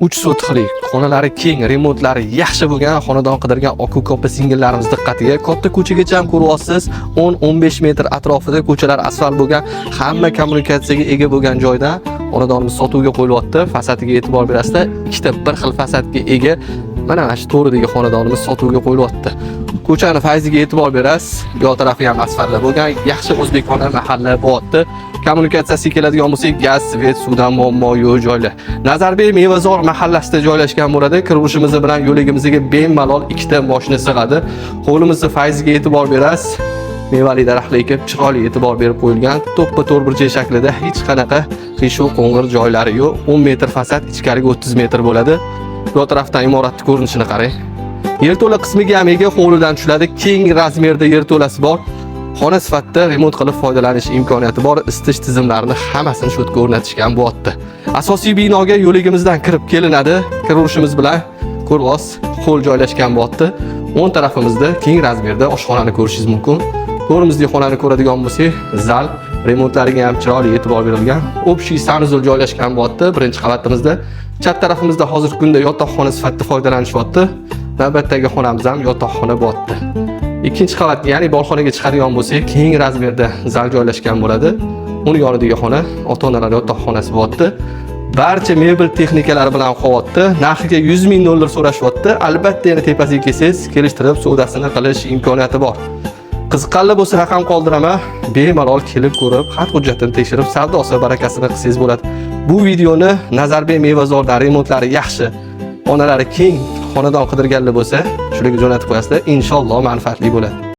3 sotixlik, xonalari keng, remontlari yaxshi bo'lgan xonadon qidirgan aka opa singillarimiz diqqatiga. Katta ko'chagacha ham ko'ryapsiz, 10-15 metr atrofida ko'chalar asfalt bo'lgan, hamma kommunikatsiyaga ega bo'lgan joyda xonadonimiz sotuvga qo'yilyapti. Fasadiga e'tibor berasizlar, ikkita bir xil fasadga ega mana shu to'g'ridagi xonadonimiz sotuvga qo'yilyapti. Ko'chani fayziga e'tibor berasiz, bu yoq tarafi ham asfaltli bo'lgan, yaxshi o'zbekona mahalla bo'lyapti. Kommunikatsiyasiga keladigan bo'lsak, gaz, svet, suvdan muammo yo'q joylar. Nazarbek Mevazor mahallasida joylashgan bo'ladi. Kirishimiz bilan yo'ligimizga bemalol ikkita mashina sig'adi. Hovlimizni fayziga e'tibor berasiz. Mevali daraxtlar ekib, chiroyli e'tibor berib qo'yilgan. To'ppa to'rtburchak shaklida, hech qanaqa qiyshuv qo'ng'ir joylari yo'q. 10 metr fasad, ichkariga 30 metr bo'ladi. Bu tarafdan imoratning ko'rinishini qarang. Yerto'la qismiga ham ega, hovlidan tushiladi. Keng razmerda yerto'lasi bor. Xona sifatida remont qilib foydalanish imkoniyati bor. Isitish tizimlarini hammasini shu yerga o'rnatishgan bo'lyapti. Asosiy binoga yo'ligimizdan kirib kelinadi. Kiraverishimiz bilan ko'rvoz hol joylashgan bo'lyapti. O'ng tarafimizda keng razmerda oshxonani ko'rishingiz mumkin. To'rimizdagi xonani ko'radigan bo'lsak, zal remontlariga ham chiroyli e'tibor berilgan. Общий санузел joylashgan bo'lyapti birinchi qavatimizda. Chap tarafimizda hozirgi kunda yotoqxona sifatida foydalanishyapti. Navbatdagi xonamiz ham yotoqxona bo'lyapti. Ikkinchi qavatga, ya'ni bolxonaga chiqadigan bo'lsak, keng razmerda zal joylashgan bo'ladi. Uni yonidagi xona ota-onalar yotoqxonasi bo'lyapti. Barcha mebel texnikalari bilan qolyapti. Narxiga 100 ming dollar so'rashyapti. Albatta yana tepasiga kelsangiz, kelishtirib savdosini qilish imkoniyati bor. Qiziqqanlar bo'lsa, raqam qoldiraman. Bemalol kelib ko'rib, xat hujjatini tekshirib, savdosi barakasini qilsangiz bo'ladi. Bu videoni Nazarbek Mevazordan remontlari yaxshi, xonalari keng xonadon qidirganlar bo'lsa, shularga jo'natib qo'yasizlar. Inshaalloh manfaatli bo'ladi.